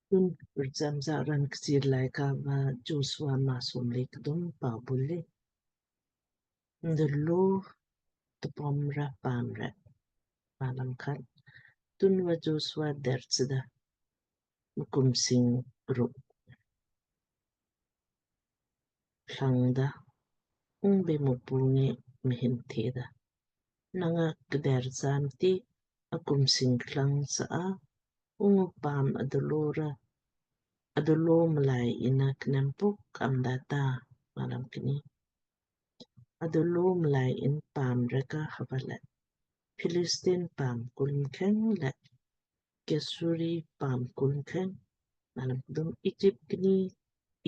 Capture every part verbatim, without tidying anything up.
Tun prcham ja raan Kchiir Laaika va Joshua maa somle kdum. Pau bul le. Mdolo tupom ra paam ra. Malam khat. Tunva Joshua der chda mkum sing ruk thlangda, ungbe Mukpu ngi mhin theda, Nanga kder sam ti akum sing thlang sa a, ungu paam adolo ra, adolo mlai inna knempok am data. Malam kni. Adolo mlai in paam rek ka hava le, Philistine paam kul mkheng le Gesuri paam kul mkheng. Malam kdum. Egypt kni,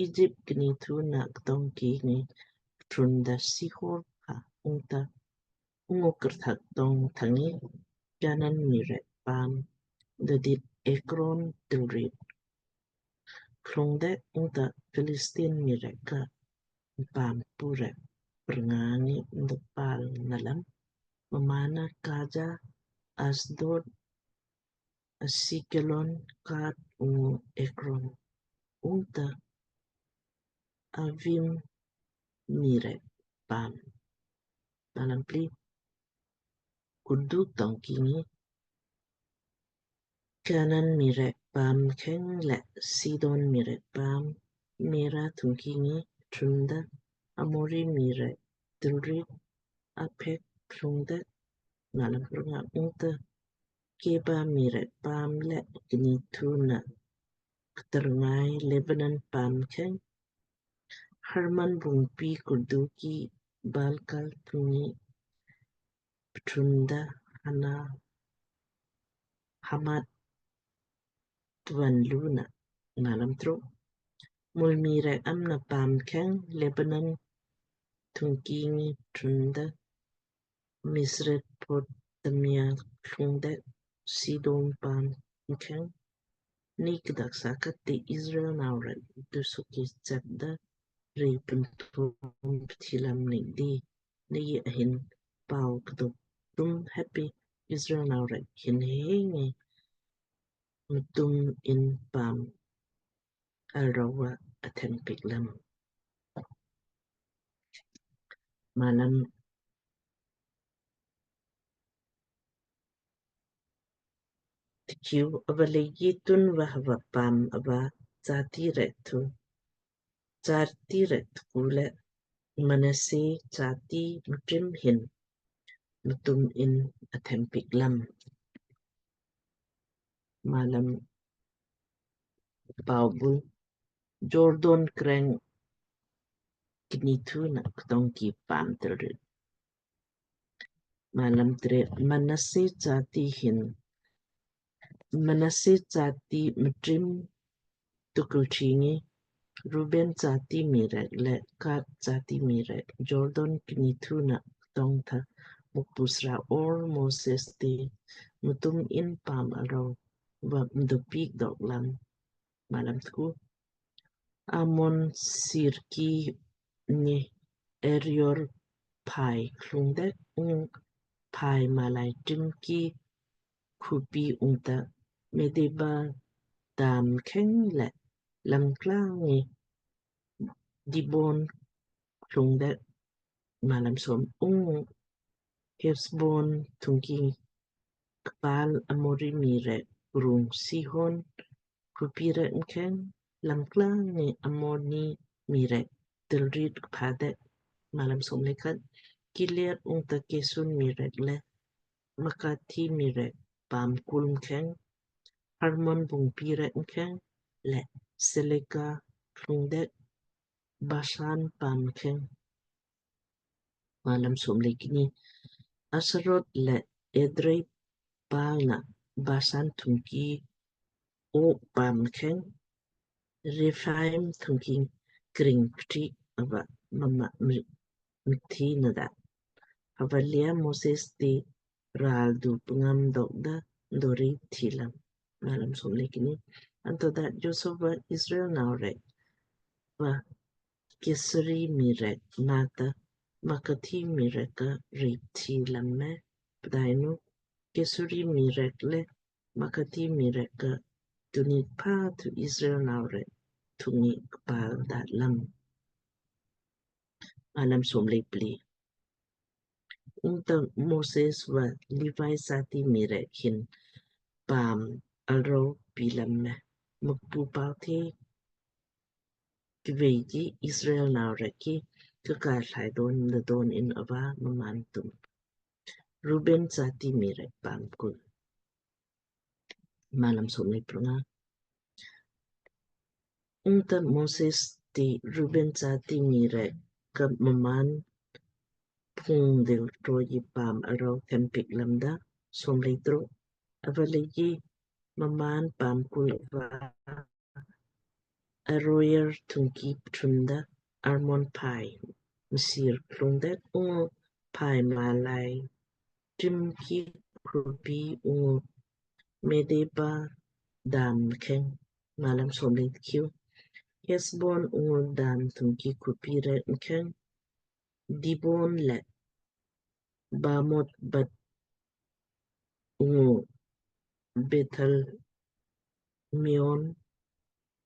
Egypt kni thu na ktong ki ngi trunda Sihor ha ungta ungu krthak tong thangi Canaan mii rek paam dodit Ekron tilrit klung de ungta Philistine mii rek ka paam pu rek prnga ngi ndopal nalam, mmaan na Gaza, Asdod, Asikelon, Gath ungu Ekron, ungta Avim mii rek paam. Malam pli. Kuduk tong ki ngi Canaan mii rek paam mkheng le Sidon mii rek paam Meara thung ki ngi trunda Amori mii rek tilrit Aphek klung de. Malam prnga. Ungta Geba mii rek paam le kni thu na ktarngai Lebanon paam mkheng, Hermon bungpi kurdu ki Balkal thung ngi ptrunda Hana Hamat tuan luna. Malam truk. Mul mii rek am na paam mkheng Lebanon thung ki ngi trunda Misrepotamia klung de Sidon paam mkheng. Nei kdak sa khat ti Israel nau rek du suki chat da rei pntum pthilam nei di. Nei ahin pau kduk tum heppi Israel nau rek hin henge mtum in paam alrou va athen piik lam. Malam tkiu. Ava leiji tunva hava paam ava jati rek thu, jati rek thu kule Manasseh jati mtrim hin mtum in athen piik lam. Malam pau bul. Jordan kreng kni thu na ktong ki paam tilrit. Malam tre. Manasseh jati hin, Manasseh jati mtrim tukul thingi Ruben jati mii rek le Gad jati mii rek Jordan kni thu na ktong tha Mukpu sra or Moses ti mtum in paam alrou va mdo piik dok lam. Malam tku. Amon sirki ngi Aroer phai klung de ung phai malai trim ki khupi ungta Medeba dam mkheng le lamkla ngi Dibon klung de. Malam som. Ung Hesbon thung ki kpal Amori mii rek krung Sihon khupi rek mkheng lamkla ngi Amoni mii rek tilrit kpha de. Malam som le khat. Gilead ungta Gesuri mii rek le Maakathi mii rek paam kul mkheng, Hermon bungpi rek mkheng le Saleka klung de Bashan paam mkheng. Malam som le kni. Astarot le Edrei pal na Bashan thung ki Og paam mkheng, Rephaim thung ki kring kti ava mma mri mthi na da. Hava leija Moses ti ral du pngam dok da dori thilam. Malam som le kni. Anto da Joshua Israel nau rek va Gesuri mii rek mata Maakathi mii rek ka rip thilam me. Pdainu Gesuri mii rek le Maakathi mii rek ka tunni pha thu Israel nau rek thung ngi kpal daat lam. Malam somlei pli. Ungta Moses va Levi sati mii rek hin paam alrou pi lam me, Mukpu pau the kveiji Israel nau rek ki kaka thlai don da don in ava mmaan tum. Ruben sati mii rek paam kul. Malam somlei pranga. Ungta Moses ti Ruben sati mii rek ka mmaan phung dil troji paam alrou tempik lamda. Somlei truk. Ava leiji mmaan paam kul ava Aroer thungki ptrunda Arnon phai msir klungdet ungu phai malai trim ki khupi ungu Medeba dam mkheng. Malam somlei tkiu. Hesbon ungu dam thungki khupi rek mkheng, Dibon le Bamot bat ungu Bethel Meon.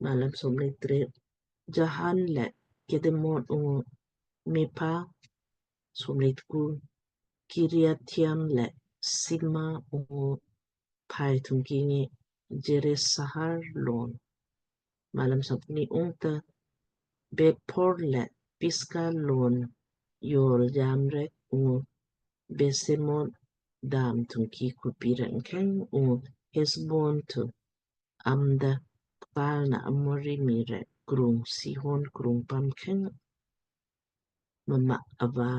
Malam somlei tret. Jahan le Kedemot ungu Mepha. Somlei tku. Kiriathaim le Sibma ungu phai thungki ngi Jeres Sahar lon. Malam somkni. Ungta Bethpor le Piska lon yol yam rek ungu Besemot dam thungki khupi rek mkheng ungu Hesbon thu amda kpal na Amori mii rek krung Sihon krung paam mkheng mma ava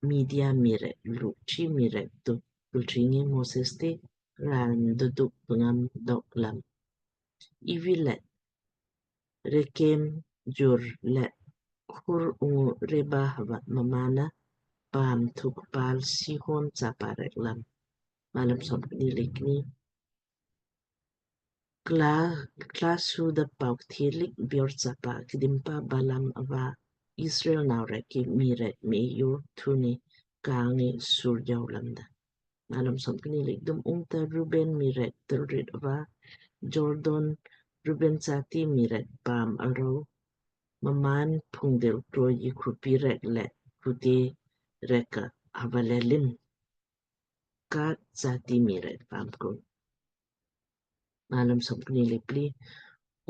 Midia mii rek lukchi mii rek tu kultringi Moses ti ran duduk pengam dok lam. Ivi le Rekem, Jur le Hur ungu Reba hava mmaan na paam thu kpal Sihon chapa rek lam. Malam somkni lei kni. Kla, kla suda pau kthilik Bior chapa kdimpa Balam ava Israel nau rek ki mii rek mei yu thuni kangi sur jau lamda. Malam somkni lei kdum. Ungta Ruben mii rek tulrit ava Jordan, Ruben sati mii rek paam alrou mmaan phung dil troji khupi rek le khuti rek ka hava le lim. Gad sati mii rek paam kul. Malam somkni lei pli.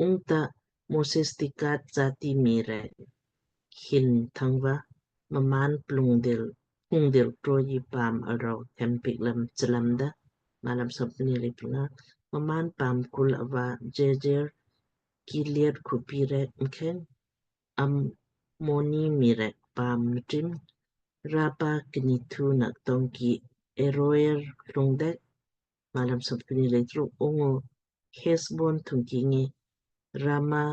Ungta Moses ti Gad sati mii rek hin thangva mmaan plung dil, phung dil troji paam alrou tempik lam chlamda. Malam somkni lei pranga. Mmaan paam kul ava Jejer, Gilead khupi rek mkheng, Ammoni mii rek paam mtrim, Raba kni thu nak tongki Aroer klungdet. Malam somkni lei truk. Ungu Hesbon thungki ngi Rama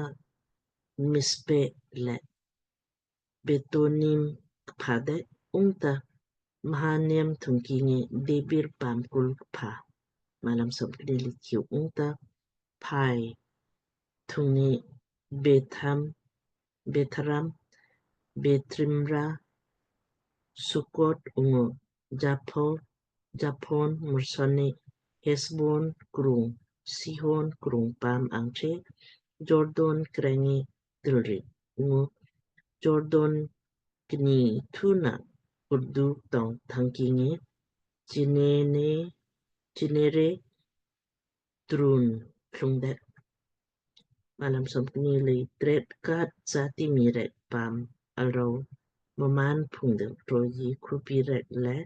Mispe le Betonim kpha de, ungta Mahanaim thungki ngi Debir paam kul kpha. Malam somkni lei tkiu. Ungta phai thung ngi Betham, Betharam, Bethrimra, Sukot ungu Japho, Japhon mursoni Hesbon krung, Sihon krung paam angche, Jordan kreng ngi dilrit ungu Jordan kni thu na kurdu tong thungki ngi Chinene, Chinere trun klungdet. Malam somkni lei tret. Gad sati mii rek paam alrou mmaan phung dil troji khupi rek le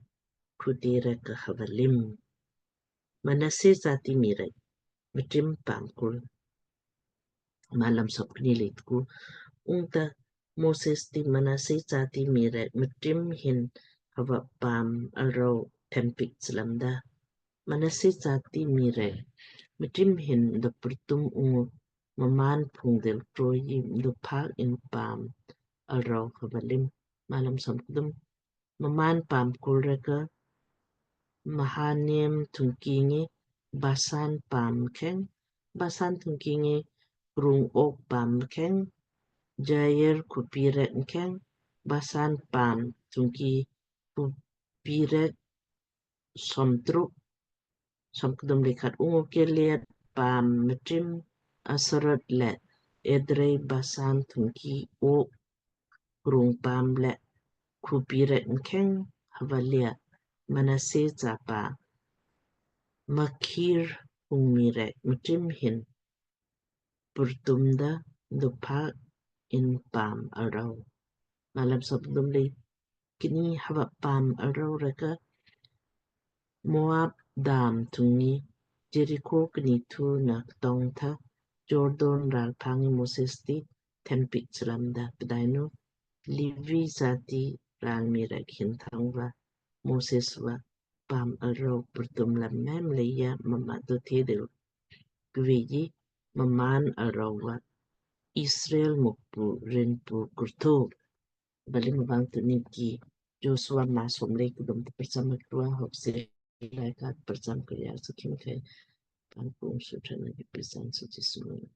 khuti rek ka hava lim. Manase sati mii rek mtrim paam kul. Malam somkni lei tku. Ungta Moses ti Manase sati mii rek mtrim hin hava paam alrou tempik chlamda. Manase sati mii rek mtrim hin da purtum ungu mmaan phung dil troji da phak in paam alrou hava lim. Malam somkdum. Mmaan paam kul rek ka Mahanaim thungki ngi Basan paam mkheng, Basan thungki ngi krung Og paam mkheng, Jair khupi rek mkheng, Basan paam thungki khupi rek somtruk. Somkdum lei khat. Ungu Gilead paam mtrim Astarot le Edrei Basan thungki Og krung paam le khupi rek mkheng hava lea Manase chapa Makir ungmi rek mtim hin purtumda dupha in paam arau. Malam sopdum lei kini hava paam arau rek ka Moab dam thungi Jeriko kni thu na ktong tha Jordan ral pangi Moses ti tempik chlamda pdainu Levi jati ral mi rek hin thangva Moses va paam arau purtum lam mem leija mma do thedil kveji mmaan arau va Israel Mukpu rinpu kurthu. Bali mabang tuniki Joshua masom lei kudum te percham akrua hok se lai kat percham kriya sukim kai pangkung sutrana ki pisan suci sumana.